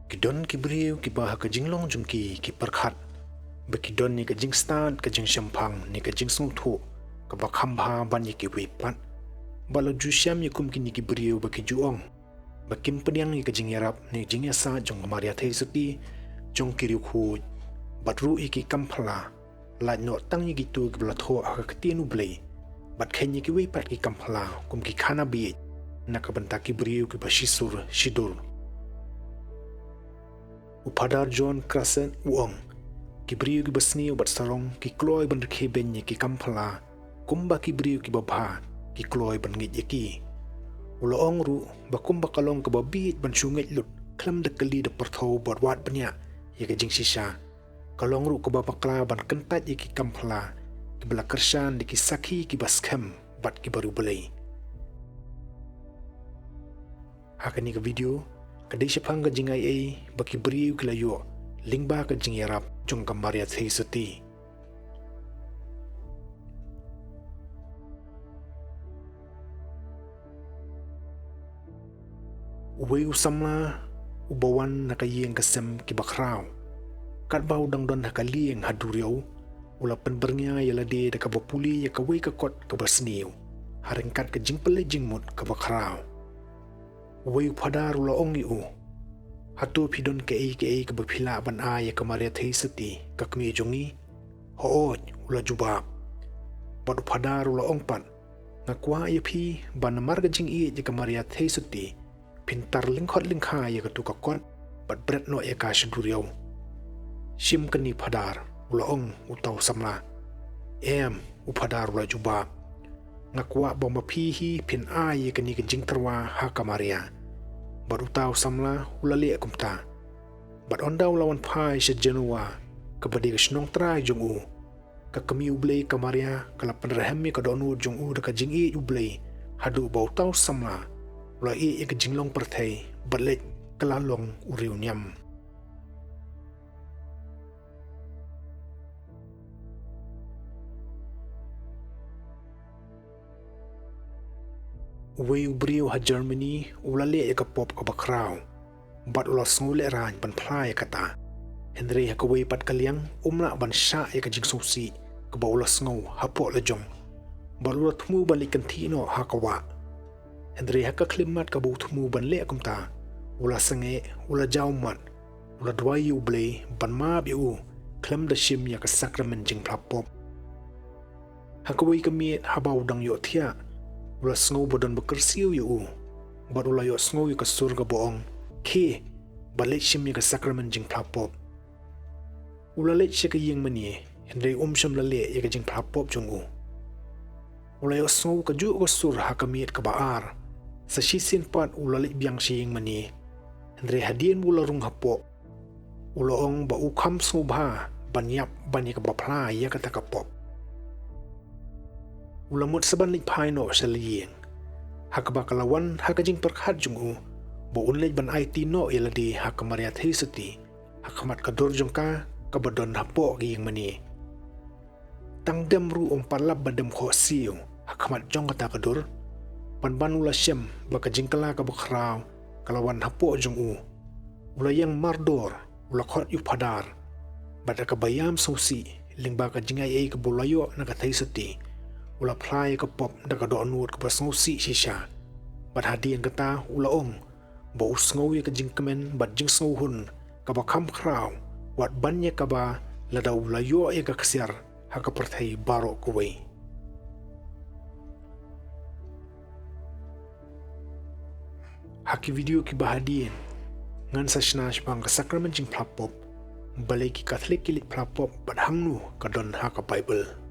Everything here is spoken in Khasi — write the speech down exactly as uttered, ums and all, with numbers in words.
Ki don ki briew kiba ha ka jinglong jong ki ki pyrkhat ba ki don ïa ka jingstad, ka jingshemphang ne ka jingsngewthuh kaba kham bha ban ïa kiwei pat. Bad la ju shem ïa kum kine ki briew ba ki ju ong ba kim pdiang ïa ka jingïarap ne jingïasaid jong ka Maria Theisotti jong ki riewkhuid bad ruh ïa ki kam phylla, lait noh tang ïa kito kiba la thoh ha ka ktien U Blei bad kheiñ ïa kiwei pat ki kam phylla kum ki khana bieit na ka bynta ki briew kiba shisur shidur. U Phadar John Kraset u ong, ki briew kiba sniew bad sarong ki kloi ban rkhie beiñ ïa ki kam phylla, kumba ki briew kiba bha ki kloi ban ngeit ïa ki. U la ong ruh ba kumba ka long kaba bieit ban shu ngeit lut khlem da kylli da pyrthew bad wad bniah ïa ka jingshisha, ka long ruh kaba bakla ban kyntait ïa ki kam phylla kiba la kyrshan da ki sakhi kiba skhem bad kiba riewblei. Ha kane ka video ka dei shaphang ka jingai ei ba ki briew ki la ïoh lyngba ka jingïarap jong ka Maria Theisotti. Uwei u samla uba wan na ka ïing ka sem kiba khraw, katba u dang don ha ka lieng ha duriaw, u la pynbyrngia ïa lade da kaba pule ïa kawei ka kot kaba sniew ha ryngkat ka jingpyllait jingmut kaba khraw. Uwei u phadar u la ong ïa u, hato phi don kaei kaei kaba phi lah ban ai ïa ka Maria Theisotti ka kmie jong ngi? Hooid, u la jubab. Bad u phadar u la ong pat, nga kwah ïa phi ba namar ka jingïeit ïa ka Maria Theisotti phin tar lyngkhot lyngkhai ïa katu ka kot bad bret noh ïa ka sha duriaw. Shim kane phadar, u la ong uta u samla. Em, u phadar u la jubab, nga kwah ba ma phi hi phin ai ïa kane ka jingtyrwa ha ka Maria. Bad uta u samla u la leh kumta. Bad ynda u la wan phai sha Genoa, kaba dei ka shnong trai jong u, ka kmie U Blei ka Maria ka la pynrhem ïa ka dohnud jong u da ka jingïeit U Blei haduh ba uta u samla u la ïeh ïa ka jinglong pyrthei bad leit ka la long u riewniam. Uwei u briew ha Germany u la leh ïa ka pop kaba khraw bad u la sngew lehraiñ ban phla ïa kata. Hynrei ha kawei pat ka liang um lah ban shah ïa ka jingsngewsih kaba u la sngew hapoh la jong bad u la thmu ban leit kynthih noh ha ka wah. Hynrei ha ka khyllipmat kaba u thmu ban leh kumta, u la sangeh, u la jaw mat, u la duwai ïa U Blei ban map ïa u khlem da shim ïa ka sakramen jingphla pop. Ha kawei ka miet haba u dang ïohthiah, u la sngew ba don ba kyrsiew ïa u bad u la ïohsngew ïa ka sur kaba ong, khie bad leit shim ïa ka sakramen jingphla pop. U la leit sha ka ïing mane, hynrei um shym la leh ïa ka jingphla pop jong u. U la ïohsngew kajuh ka sur ha ka miet kaba ar. Sa shisien pat u la leit biang sha ïing mane, hynrei hadien ba u la rung hapoh, u la ong ba u kham sngewbha ban ïap ban ïa kaba phla ïa kata ka pop. U la mut sa ban leit phai noh sha la ïing, ha kaba ka la wan ha ka jingpyrkhat jong u ba un leit ban aiti noh ïa lade ha ka Maria Theisotti ha khmat ka dur jong ka kaba don hapoh ka ïing mane. Tang dem ruh um pat lap ban dem khohsiew ha khmat jong kata ka dur, pynban u la shem ba ka jingkylla kaba khraw ka la wan hapoh jong u. U la ïeng mardor, u la khot ïa u phadar bad da kaba ïam sngewsih lyngba ka jingai ei kaba u la ïoh na ka Theisotti, u la phla ïa ka pop da ka dohnud kaba sngewsih shisha. Bad hadien kata u la ong ba u sngew ïa ka jingkmen bad jingsngewhun kaba kham khraw wat ban ïa kaba lada u la ïoh ïa ka ksiar ha ka pyrthei baroh kawei. Ha ki video kiba hadien ngan sa shna shaphang ka sakramen jingphla pop, balei ki Katholik ki leit phla pop bad hangno ka don ha ka Baibl.